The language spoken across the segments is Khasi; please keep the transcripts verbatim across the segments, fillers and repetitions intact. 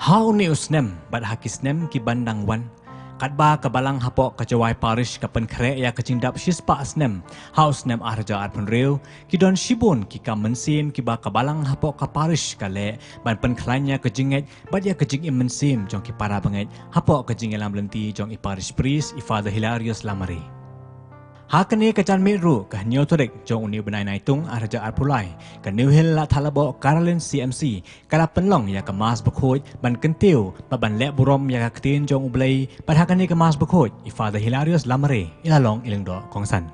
Ha une u snem bad ha ki snem ki ban dang wan, katba ka balang hapoh ka Jowai Parish ka pynkhreh ïa ka jingdap shispah snem ha u snem ar hajar arphew hynriew, ki don shibun ki kam mynsiem kiba ka balang hapoh ka parish ka leh ban pynkhlaiñ ïa ka jingngeit bad ïa ka jingim mynsiem jong ki para bangeit hapoh ka jingïalam lynti jong i parish priest, i Father Hilarius Lamare. Ha kane ka janmiet ruh, ka hynñiew tarik jong une u bnai Naitung ar hajar arphew lai, ka New Hill Ladthadlaboh Caroline C M C ka la pynlong ïa ka Mass Bakhuid ban kyntiew bad ban leh burom ïa ka ktien jong U Blei, bad ha kane ka Mass Bakhuid i Father Hilarius Lamare i la long i lyngdoh kongsan.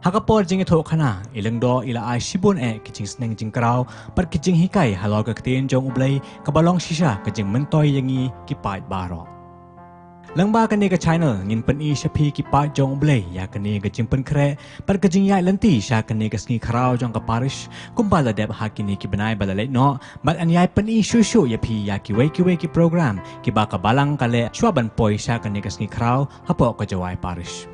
Ha ka por jingïathuhkhana, i lyngdoh i la ai shibun eh ki jingsneng jingkraw bad ki jinghikai halor ka ktien jong U Blei, kaba long shisha ka jingmyntoi ïa ngi ki paid baroh. Lyngba kane ka channel ngin pyni sha phi ki paid jong U Blei ïa kane ka jingpynkhreh bad ka jingïaid lynti sha kane ka sngi khraw jong ka parish, kumba la dep ha kine ki bnai ba la leit noh, bad yn ïai pyni shuh shuh ïa phi ïa kiwei kiwei ki program kiba ka balang ka leh shuwa ban poi sha kane ka sngi khraw hapoh ka Jowai Parish.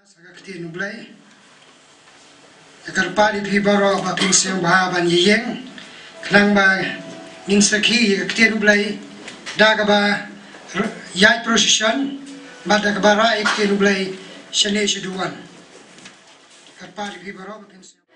Sa ka ktien U Blei. Nga kyrpad ïa phi baroh ba phin sngewbha ban ïeng, khnang ba ngin sakhi ïa ka ktien U Blei da kaba r-, ïaid procession bad da kaba rah ïa ka ktien U Blei shane shaduh wan. Kyrpad ïa phi baroh ba phin sngewbha.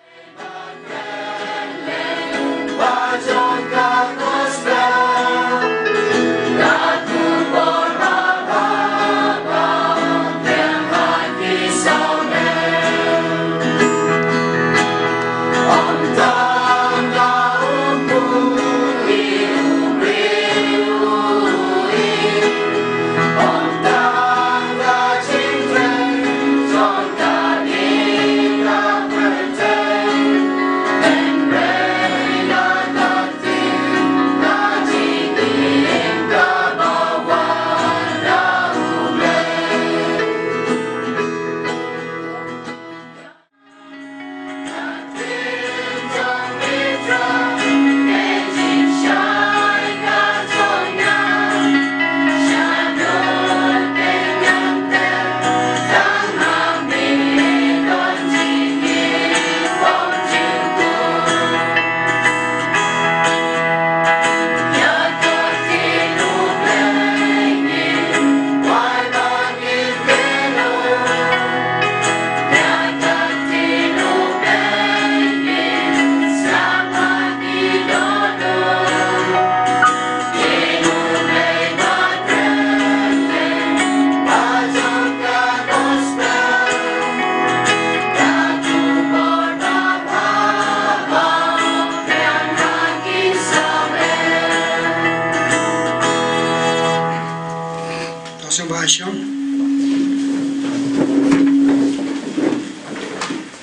To sngewbha shong.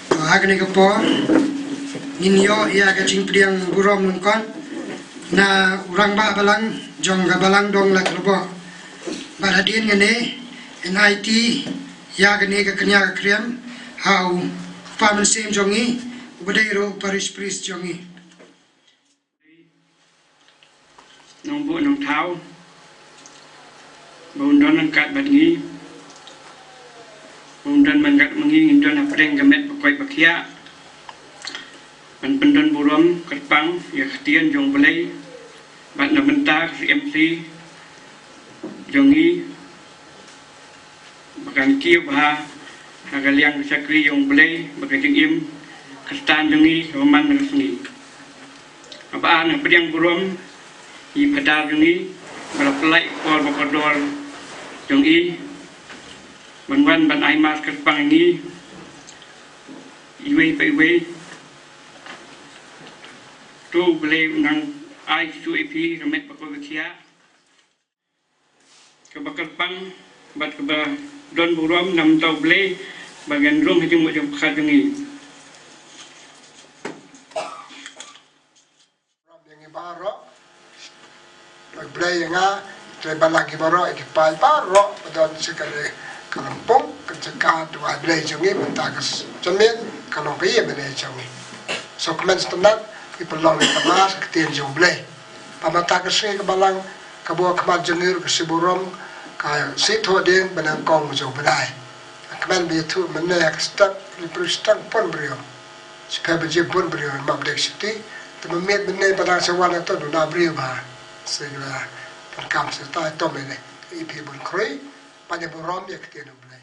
To ha kane ka por ngin ïoh ïa ka jingpdiang burom lyngkot na u rangbah balang jong ka Balang Dong Ladthadlaboh. Bad hadien kane yn aiti ïa kane ka kñia ka kriam ha u Kpa mynsiem jong ngi, uba dei ruh u parish priest jong ngi. Nongbuh nongthaw, ba un don ryngkat bad ngi, ba un don ryngkat ma ngi, ngin don hapdeng ka met ba koit ba khiah, ban pyndon burom kyrpang ïa ka ktien jong U Blei, bad na bynta ka C M C jong ngi, ba kan kiew bha ha ka liang ka shakri jong U Blei, ba ka jingim Khristan jong ngi ka man ka sngi. Haba ar nga pdiang burom ïa i Phadar jong ngi, ba la pynlait por ba kordor jong i, ban wan ban ai mass kyrpang ïa ngi iwei pa iwei. To U Blei un nang ai shuh ïa phi ka met ba koit ba khiah, kaba kyrpang bad kaba don burom na bynta U Blei, ba ngan rung ha jingmut jingpyrkhat jong ngi. Ïa ngi baroh, Blei ïa nga, Blei balang ki baroh, ïa ki paid baroh ba don sha kane ka lympung, kan sha ka duwai Blei jong ngi mynta ka jingmut ka long ka ïa Blei jong ngi. Sngewkmen sngewtynnat, ngi pynlong ïa ka mass ka ktien jong U Blei. Ba mynta ka sngi ka balang ka buh khmat jong ngi ruh ka sngi burom, ka sngi thoh ding ba nyngkong jong u bnai. Kmen ba ïathuh mynne ha ka step, ri briew step pon briew. Shi pher baje bun briew, map dek shuti. Te mynmiet mynne ba dang sha wan hato duna briew bha. Sngewbha. Pyrkhat sha tai tom ine. Ïa phi bun khrui. Ban ïa burom ïa ka ktien U Blei.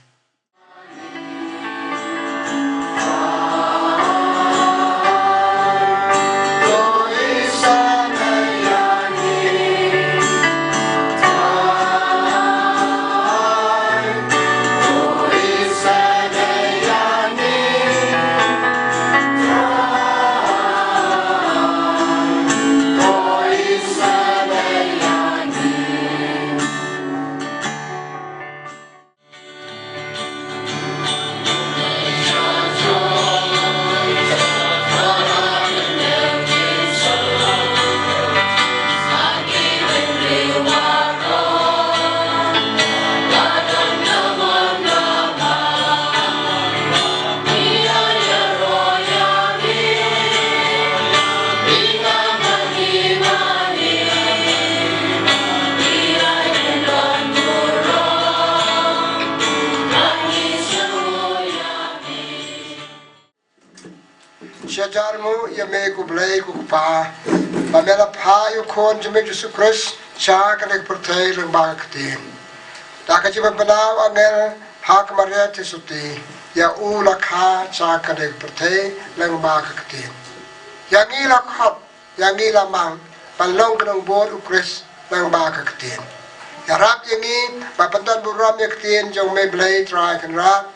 Sha jar nguh ïa me ko Blei ko Kpa, ba me la phah ïa u Khun jong me Jisu Khrist sha kane ka pyrthei lyngba ka ktien. Da ka jingpynbna u angel ha ka Maria Theisotti, ïa u la kha sha kane ka pyrthei lyngba ka ktien. Ïa ngi la khot, ïa ngi la mang ban long ki nongbud u Khrist lyngba ka ktien. Ïarap ïa ngi ba pyndon burom ïa ka ktien jong me Blei Trai Kynrad,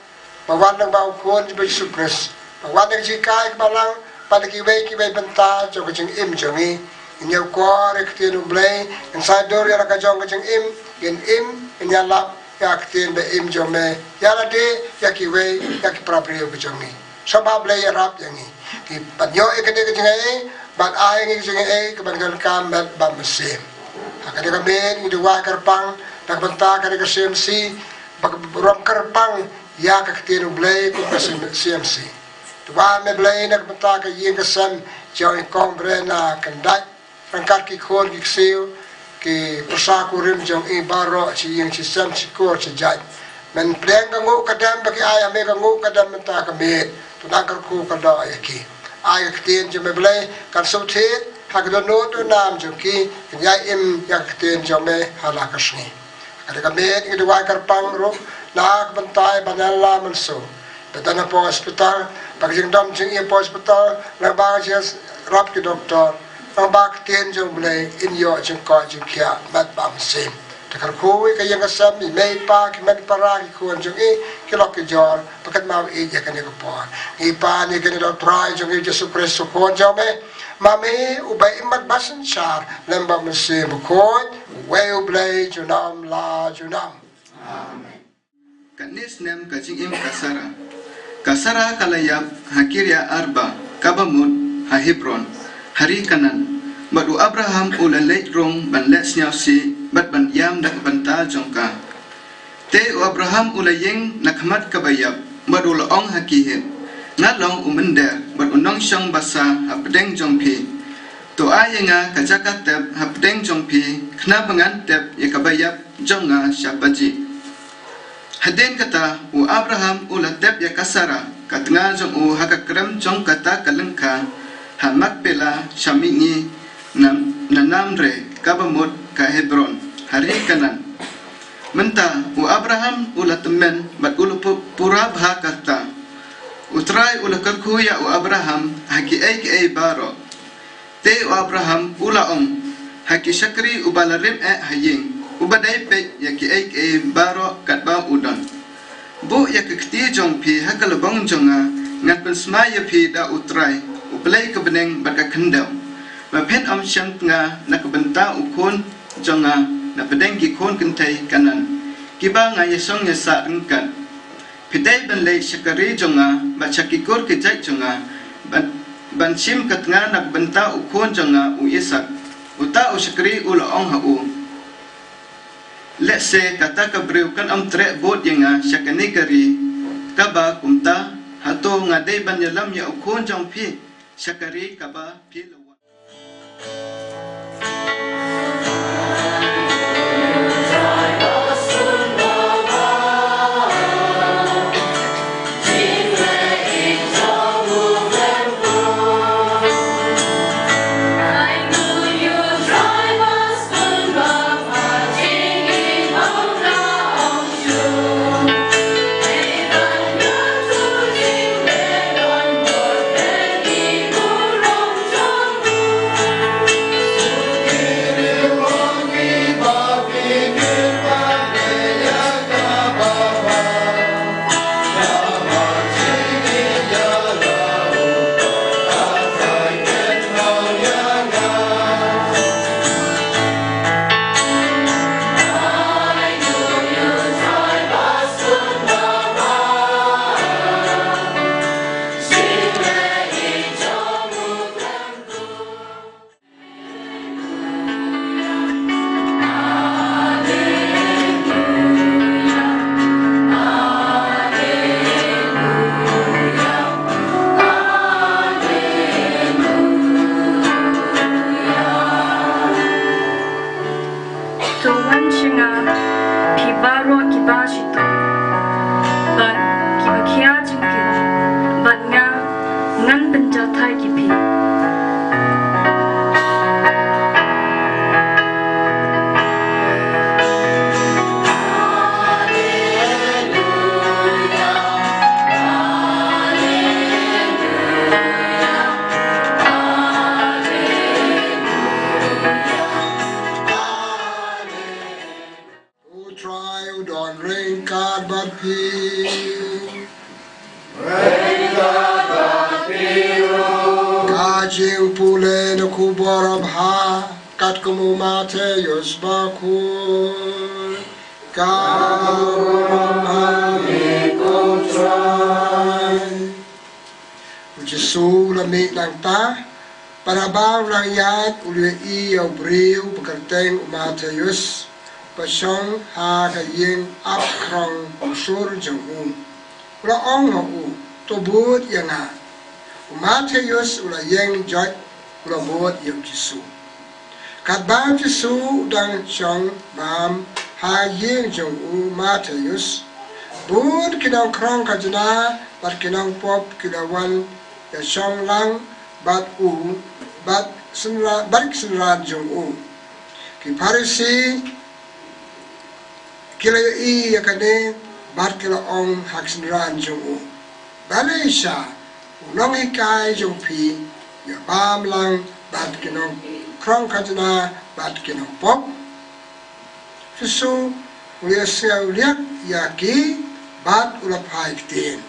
ba wan lyngba u Khun jong me Jisu Khrist, ba wan da ka jinghikai ka balang, bad da kiwei kiwei bynta jong ka jingim jong ngi. Ngin ïakor ïa ka ktien U Blei, ngin saiñdur ïa la ka jong ka jingim, ngin im, ngin ïalap ïa ka ktien ba im jong me, ïa lade, ïa kiwei, ïa ki para briew ka jong ngi. Sngewbha Blei ïarap ïa ngi. Ki ban ïoh ïa kane ka jingaiei, ban ai ïa ngi ka jingaiei, ka ban donkam bad ban mynsiem. Ha kane ka miet ngi duwai kyrpang, na ka bynta kane ka C M C, ba ka burom kyrpang ïa ka ktien U Blei kum ka C M C. Duwai me Blei na ka bynta ka ïing ka sem jong i Kong Brenda Kyndait, ryngkat ki khun ki ksiew, ki pyrsa kurim jong i baroh, shi ïing shi sem, shi kur shi jait. Men pdiang ka nguh ka dem ba ki ai ha me ka nguh ka dem mynta ka miet. To nang kyrkhu kyrdoh ïa ki. Ai ka ktien jong me Blei kan sngewthied ha ka dohnud dohnam jong ki, kin ïai im ïa ka ktien jong me ha la ka sngi. Ha kane ka miet ngi duwai kyrpang ruh na ka bynta i Banella Manso. Ba don hapoh hospital, ba ka jingdon jong i hapoh hospital, lyngba ka jingïarap ki doktor, lyngba ka ktien jong U Blei, in ïoh jingkoit jingkhiah, met bad mynsiem. Te kyrkhu ïa ka ïing ka sem, i mei i pa, ki met ki para, ki khun jong i, ki lok ki jor, ba kin kynmaw ïa kane ka por. Ngi pan ïa kane da U Trai jong ngi Jisu Khrist u Khun jong me, ma me uba im bad ba synshar lem bad U Mynsiem Bakhuid, uwei U Blei junom la junom. Amen. Katne snem ka jingim ka Sara. Ka Sara ka la ïap ha Kiriath-arba, kaba mut ha Hebron, ha ri Kanaan. Bad u Abraham u la leit rung ban leh sniawsih bad ban ïam da ka bynta jong ka. Te u Abraham u la ïeng na khmat kaba ïap, bad u la ong ha ki Hit, Nga long u mynder bad u nongshong basa hapdeng jong phi. To ai ïa nga ka jaka tep hapdeng jong phi, khnang ba ngan tep ïa kaba ïap jong nga sha pajih. Hadien kata, u Abraham u la tep ïa ka Sara, ka tnga jong u, ha ka krem jong kata ka lyngkha, ha Makpela, sha mihngi na, na Mamre, kaba mut ka Hebron, ha ri Kanaan. Mynta u Abraham u la tymmen bad u la pu-, pura bha kata. U Trai u la kyrkhu ïa u Abraham ha kiei kiei baroh. Te u Abraham u la ong ha ki shakri uba la rim eh ha ïing, uba dei peit ïa kiei kiei baroh katba u don. Buh ïa ka kti jong phi ha ka lbong jong nga, ngan pynsmai ïa phi da u Trai, u Blei ka bneng bad ka khyndew, ba phin ym shang tnga na ka bynta u khun jong nga napdeng ki khun kynthei Kanaan, kiba nga ïashong ïasah ryngkat. Phi dei ban leit sha ka ri jong nga bad sha ki kur ki jait jong nga, ban, ban shim ka tnga na ka bynta u khun jong nga u Isaak. Uta u shakri u la ong ha u, lehse kata ka briew kan ym treh bud ïa nga sha kane ka ri, kaba kumta, hato nga dei ban ïalam ïa u khun jong phi sha ka ri kaba phi la wan? To wan sha nga, phi baroh kiba shitom bad kiba khia jingkit, bad nga ngan pynjahthait ïa phi. U Trai u don ryngkat bad phi. Ryngkat bad phi ruh. Ka jingpule na ka khubor babha katkum u Mathaios bakhuid. Ka burom ha me ko Trai. U Jisu u la mih nangta, bad haba u la ïaid u la ïohi ïa u briew ba kyrteng u Mathaios, ba shong ha ka ïing ap khrong u sur jong u. U la ong ha u, to bud ïa nga. U Mathaios u la ïeng joit, u la bud ïa u Jisu. Katba u Jisu u dang shong bam ha ïing jong u Mathaios, bun ki nongkhrong khajna bad ki nongpop ki la wan ïashong lang bad u, bad synra-, bad ki synran jong u. Ki Pharisi ki la ïohi ïa kane bad ki la ong ha ki synran jong u, balei sha u nonghikai jong phi ïa bam lang bad ki nongkhrong khajna bad ki nongpop? Jisu u la ïasngewliak ïa ki bad u la phai ktien.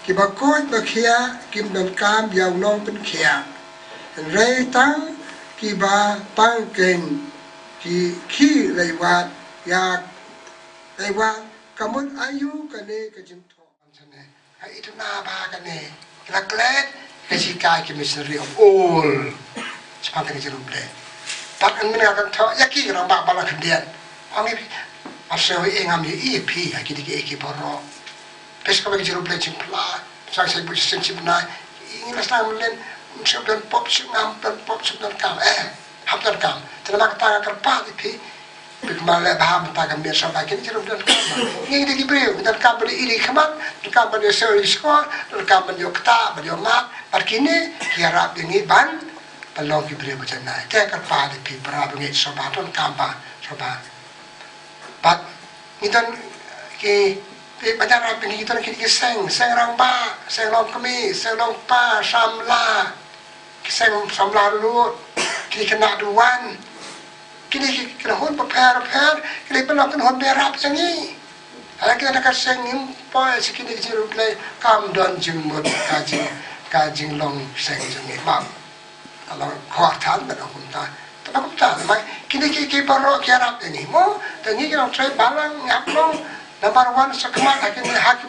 Kiba koit ba khiah kim donkam ïa u nongpynkhiah, hynrei tang kiba pang kein ki khie lei wad ïa lei wad. Ka mut aïu kane ka jingthoh? Ka ithuh na ba kane la klet ka jinghikai ki missionary of old. Shaphang kane ka jingïarap Blei. Pat ngan mynta kan thoh ïa ki rangbah ba la khyndiat. Ong ïa phi, ap sha ïa ngam ïa i phi ha ki dei ki ei ki baroh. Phi sngap ka jingïarap Blei jingphla. Sang sa buh shisien shi bnai. Ngi la sdang mynlien, shu don pop, shu ngam don pop, shu don kam. Eh, hap don kam. Te namar kata nga kyrpad ïa phi. Phi kynmaw leh bha mynta ka miet sha ba kine ki ruh don kam. Ngi dei ki briew, don kam ban ïoh ïa ki khmat, don kam ban ïoh siew ïoh skor, don kam ban ïoh ktah, ban ïoh mad. Bad kine ki ïarap ïa ngi ban, ban long ki briew ba janai. Te kyrpad ïa phi para bangeit sha ba don kam ba, sha ba. Bad ngi don ki, ki ban ïarap ïa ngi, ngi don ki, ki seng, seng rangbah, seng longkmie, seng longkpa, samla, ki seng samla lut, ki khynnah duwan, kine ki kynhun bapher bapher, kine ki pynlong kynhun ba ïarap ïa ngi. Halang kine na ka seng ngim poi sha kine ki jingïarap, kam don jingmut ka jing, ka jinglong seng jong ngi. Bad Ka long khor than ba dang kumta. Te ba kumta, namar kine ki, ki baroh ki ïarap ïa ngi mo. Te ngi ki long trai balang, ngi hap long number one shakhmat ha kine, ha ki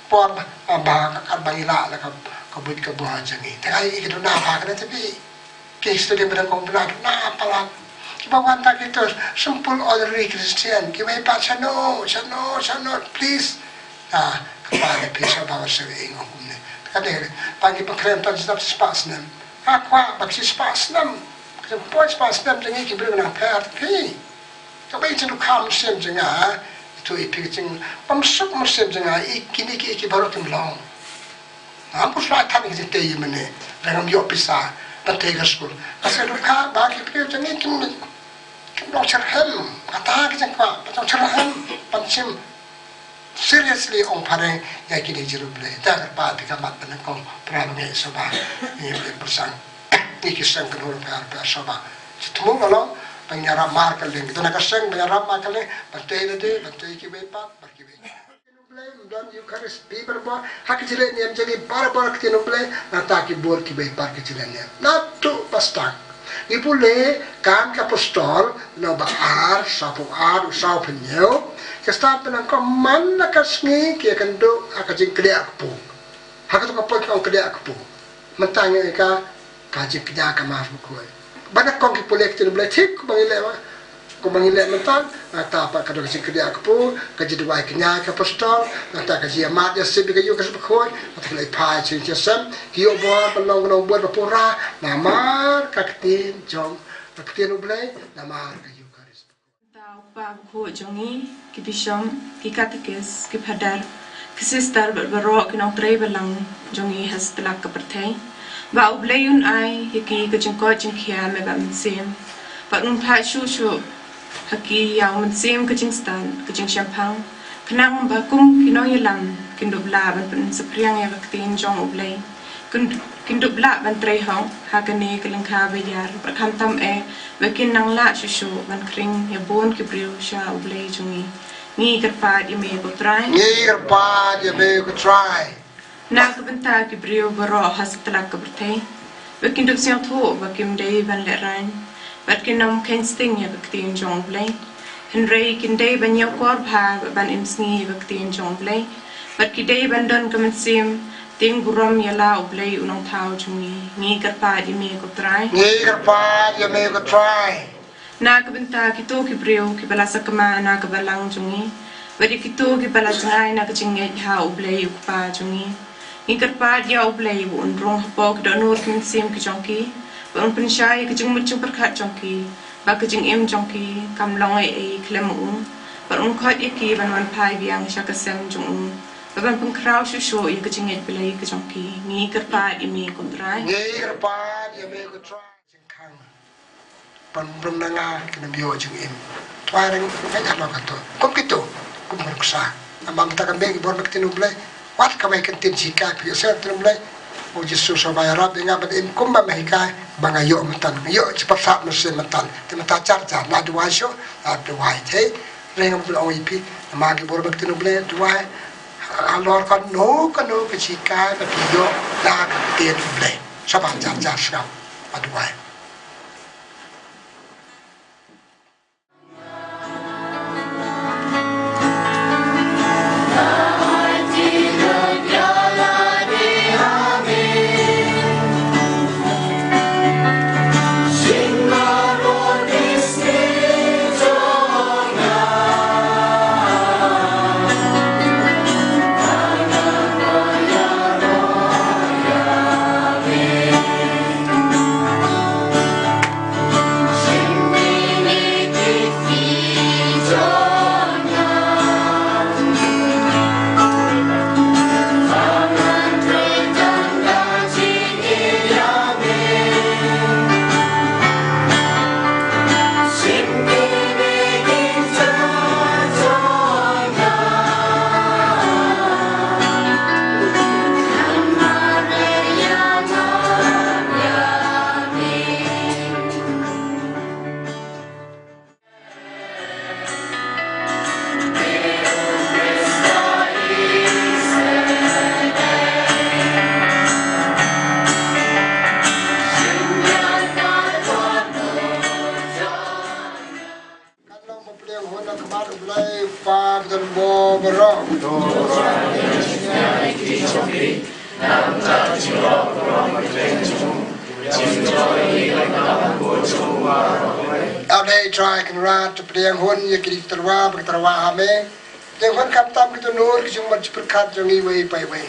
por ba, ba, ka, ka ba ngi lah la ka, ka buit ka bor jong ngi. Te ngi ki duna ba kane te phi. Ki student ba dang kumta duna palat. Kiba wan ta ki to simple ordinary Christian, kiwei pat shano, shano, shano, please. Ah, kpa ne phi sha ba wa sha ing ong kumne. Te ka dei, ba ngi ba kren ta jisap spah snem. Nga kwah ba ki shispah snem. Ka jingpoi spah snem jong ngi ki briew nang pher phi. Kaba i jingdukha mynsiem jong nga, ito i phi ka jingbymsuk mynsiem jong nga, i kine ki, i ki baroh kim long. Ngam pus lai than ki jingtei i mane, da ngam ïoh pisa ban tei ka skul. Ka sa dukha ba ki briew jong ngi kim, kim long cherhem. Kata ka jingkwah, ba jong cherhem, ban shim seriously ong phareng ïa kine ki jingrup Blei. Te kyrpad ïa ka mat ban kong para bangeit sha ba ngi ïa pyrshang. Ngi ki seng kynhun para para sha ba. Shi thmu ka long ban ïarap markylliang. Kita na ka seng ban ïarap markylliang, ban tei lade, ban tei kiwei pat, ban kiwei. Blei, don Eucharist, bi barabor, ha ka jingïaleh niam jong ngi barabor ka ktien u Blei, nangta ki bor kiwei pat ka jingïaleh niam. Naduh ba sdang. Ngi pule Kam ki Apostol, lynnong ba ar, sawphew ar, sawphew hynñiew. Ki stad ba nyngkong man la ka sngi ki ïakynduh ha ka jingkdiah kpu. Ha kato ka por ki ong kdiah kpu. Mynta ngi ong ka, ka jingkñia ka mar bakhuid. Ba nyngkong ki pule ka ktien u Blei thik kumba ngi leh ba. Kumba ngi leh mynta, nangta pat ka don ka jingkdiah kpu, ka jingduwai kñia ki Apostol, nangta ka jingïamad ïasip ïa ka Eucharist bakhuid, nangta ka leit phai jingïaseng, ki ïoh bor ban long nongbud ba pura, namar ka ktien jong, ka ktien u Blei, namar ka Eucharist. Nangta u Kpa bakhuid jong ngi, ki bishop, ki katekis, ki phadar, ki sister bad baroh ki nongtrei balang jong ngi ha satlak ka pyrthei. Ba u Blei un ai ïa ki ka jingkoit jingkhiah me ba mynsiem. Bad un phah shuh shuh ha ki ïa u mynsiem ka jingstad, ka jingshemphang. Khnang ba kum ki nongïalam kin dup lah ban pynsaphriang ïa ka ktien jong u Blei. Kin, kin dup lah ban trei hok ha kane ka lyngkha ba ïar, bad khamtam eh ba kin nang lah shuh shuh ban khring ïa bun ki briew sha u Blei jong ngi. Ngi kyrpad ïa me ko Trai. Ngi kyrpad ïa me ko Trai. Na ka bynta ki briew baroh ha satlak ka pyrthei. Ba kin dup sngewthuh ba kim dei ban lehraiñ. Bad kin ym kheiñ sting ïa ka ktien jong u Blei. Hynrei kin dei ban ïakor bha bad ban im sngi ïa ka ktien jong u Blei. Bad ki dei ban don ka mynsiem tieng burom ïa la u Blei u Nongthaw jong ngi. Ngi kyrpad ïa me ko Trai. Ngi kyrpad ïa me ko Trai. Na ka bynta kito ki briew kiba la sakma na ka balang jong ngi. Bad ïa kito kiba la jngai na ka jingngeit ha u Blei u Kpa jong ngi. Ngi kyrpad ïa u Blei ba un rung hapoh ki dohnud ki mynsiem ki jong ki. Ba un pynshai ïa ka jingmut jingpyrkhat jong ki. Ba ka jingim jong ki kam long ei ei khlem u. Ba un khot ïa ki ban wan phai biang sha ka sem jong u. Ba ban pynkhraw shuh shuh ïa ka jingngeit Blei ka jong ki. Ngi kyrpad ïa me ko Trai. Ngi kyrpad ïa me ko Trai. Jingkhang. Ban brung na nga kin ym ïoh jingim. Twa ring ngai halor kato. Kum kito. Kum ka nuksa. Namar mynta ka mih ki bor ba ktien u Blei. Wat kawei ka ktien jinghikai phi ïoh sha ktien u Blei. O Jisu sngewbha ïarap ïa nga ban im kumba me hikai ba nga ïoh mynta. Nga ïoh jingpyrsad mynsiem mynta. Te mynta jar jar. Nga duwai shuh. Nga duwai te. Ring ym ong ïa phi. Namar ki bor ba ktien u Blei. Duwai. Halor kano kano ka jinghikai ba phi ïoh na ka ktien u Blei. Sngewbha jar jar sngap. Nga duwai. Bo baroh. Ap dei Trai Kynrad, to pdiang hun ïa ki tyrwa bad ki tyrwa ha me. Pdiang hun khamtam ki dohnud ki jingmut jingpyrkhat jong iwei pa iwei.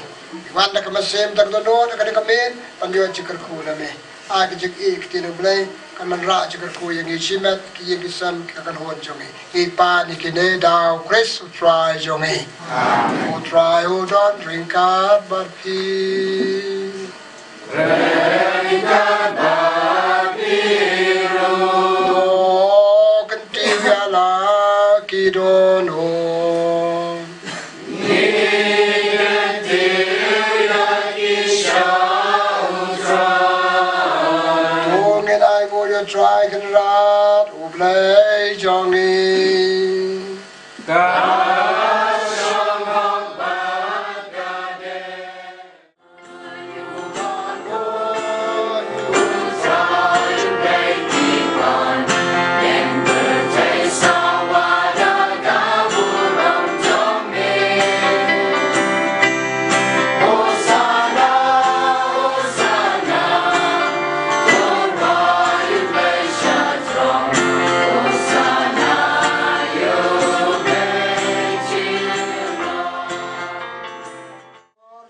Wan da ka mynsiem da ka dohnud da ka dei ka miet ban ïoh jingkyrkhu na me. Ai ka jingïeit ka ktien U Blei kan wanrah jingkyrkhu ïa ngi shimet ki ïing ki sem ki kynhun jong ngi. Ngi pan ïa kine da u Khrist u Trai jong ngi. Amen. U Trai u don ryngkat bad phi. Ryngkat bad phi ruh. To kyntiew ïa la ki dohnud. To ngin ai nguh ïa U Trai Kynrad U Blei jong ngi.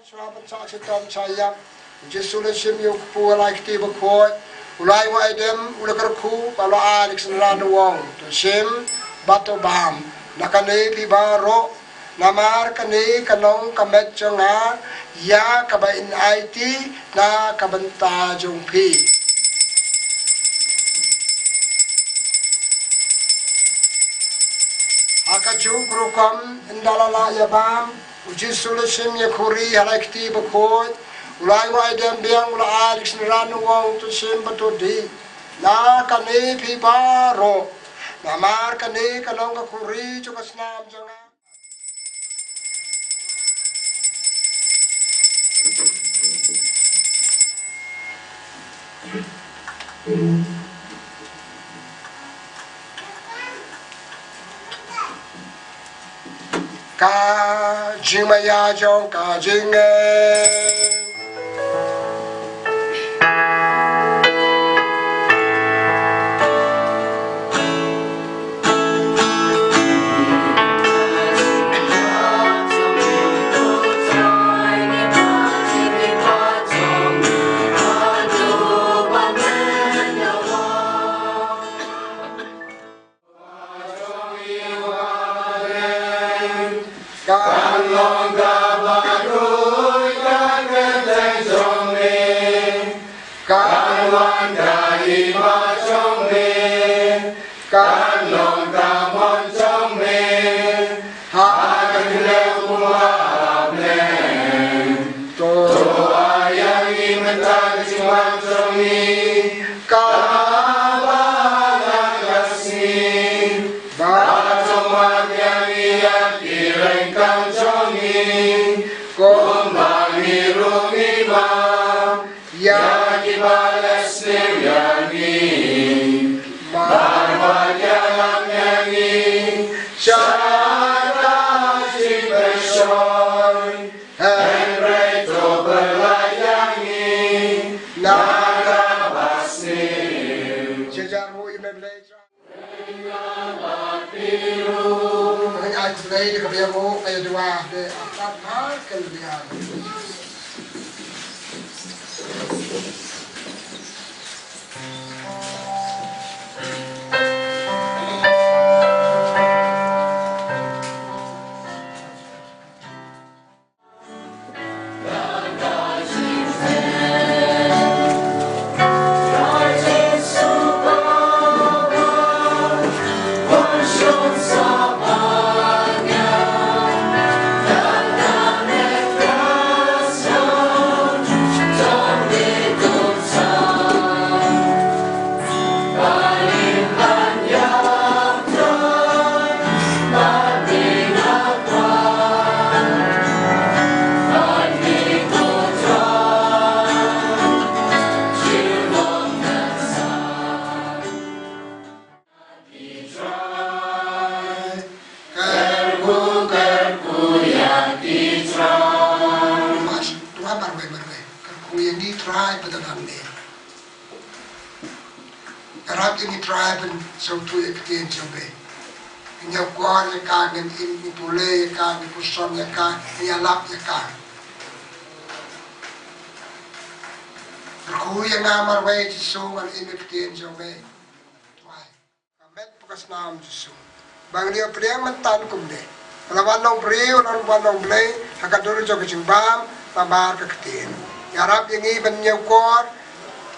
Shuwa ban shah shitom shah ïap, u Jisu u la shim ïa u kpu ha la kti bakhuid, u la ai nguh ai dem, u la kyrkhu, bad u la ai ïa ki synran u ong, to shim, bad to bam, na kane phi baroh, namar kane ka long ka met jong nga, ïa kaba in aiti, na ka bynta jong phi. Ha kajuh ka rukom, ynda la lah ïa bam, u Jisu u la shim ïa ka khuri ha la kti bakhuid, u la ai nguh ai dem biang, u la ai ïa ki synran u ong to shim bad to dih. Na kane phi baroh. Namar kane ka long ka khuri jong ka snam jong nga. Ka jingmaïa jong ka jingngeit. Kan long kaba khuid ka kyrteng jong me. Kan wan ka hima jong me. Kan long ka mon jong me. Ha ka kyrteng u Blei. To ai ïa ngi mynta ka jingbam jong ngi kaba ha la ka sngi. Bad to map ïa ngi ïa ki ryngkang jong ngi, kumba ngi ruh ngi map ïa kiba leh sniew ïa ngi. Bad wat ïalam ïa ngi sha ka jingpyrshoi. Hynrei to pynlait ïa ngi na kaba sniew. Sha jar ruh ïa me Blei. Ngan ai khublei da kaba ïaroh, ïa duwai da artat ha ka liang. Hangne. Ïarap ïa ngi Trai ban sngewthuh ïa ka ktien jong me. Ngin ïakor ïa ka, ngin im, ngin pule ïa ka, ngin puson ïa ka, ngin ïalap ïa ka. Kyrkhu ïa nga marwei Jisu, ngan im ïa ka ktien jong me. Trai. Ka met bad ka snam Jisu. Ba ngi ïoh pdiang mynta kumne. La wan long briew, la wan long Blei ha ka dur jong ka jingbam namar ka ktien. Ïarap ïa ngi ban ïakor,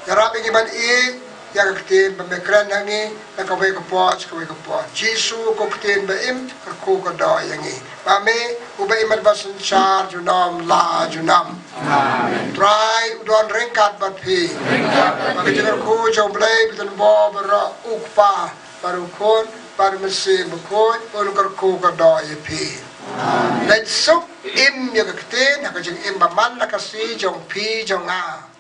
ïarap ïa ngi ban ïeit ïa ka ktien ba me kren ha ngi na kawei ka por sha kawei ka por. Jisu ko ktien ba im, kyrkhu kyrdoh ïa ngi. Ba me uba im bad ba synshar junom la junom. Amen. Trai u don ryngkat bad phi. Ryngkat bad phi. Ba ka jingkyrkhu jong U Blei ba donbor baroh, U Kpa bad U Khun bad U Mynsiem Bakhuid un kyrkhu kyrdoh ïa phi. Amen. Leit suk im ïa ka ktien ha ka jingim ba man la ka sngi jong phi jong nga.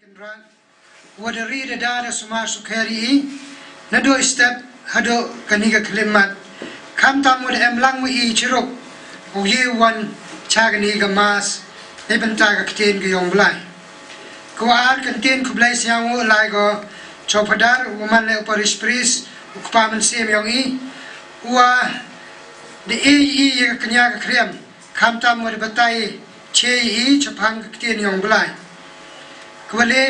Kynrad, wat da ri da da da sumar sukher ïa i naduh i step haduh kane ka khyllipmat. Khamtam wat da em lang ïa i chirup, u ïa wan cha kane ka mass na bynta ka ktien ka jong U Blei. Ka wa ar ka ktien khublei sñiaw u lai ko Chowphadar, u man leh u parish priest, u kpa mynsiem jong i, u wa da e ïa i ïa ka kñia ka khriam. Khamtam wat da batai che ïa i chaphang ka ktien jong U Blei. Ka wa le,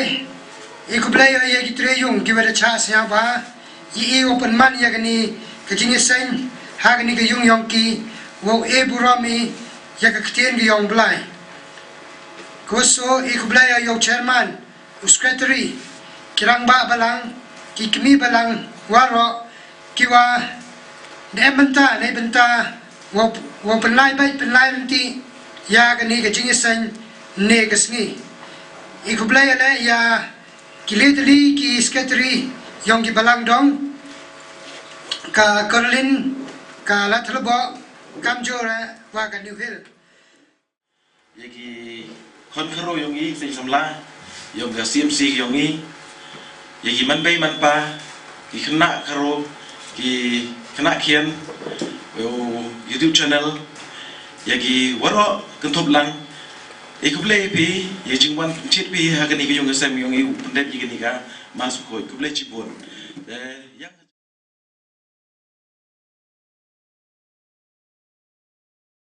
i khublei ïa ki tre yung ki wa da chah sñiaw ba ïa i u pynman ïa kane ka jingïaseng ha kane ka yung jong ki, wow e burom i ïa ka ktien ka jong U Blei. Ka wa soo, i khublei ïa u chairman, u secretary, ki rangbah balang, ki kmie balang waroh, ki wa da em bynta na bynta wow, wow pynlait beit pynlait lynti ïa kane ka jingïaseng ne ka sngi. I khublei ïa le ïa ki le tylli ki secretary jong ki balang dong, ka Caroline, ka Ladthadlaboh, kamjooh re wa ka New Hill. Ïa ki khon khynroo yong i, ki samla yong ka C M C yong i, ïa ki manbei manpa, ki khynnah khynroo, ki khynnah khian, ïa u YouTube channel, ïa ki waroh kynthup lang. Ïa khublei phi ïa jingwan pynchit phi ha kane ka yung ka sem yong i, u pyndep ïa kane ka mass bakhuid. Khublei chibun. Eh, ïa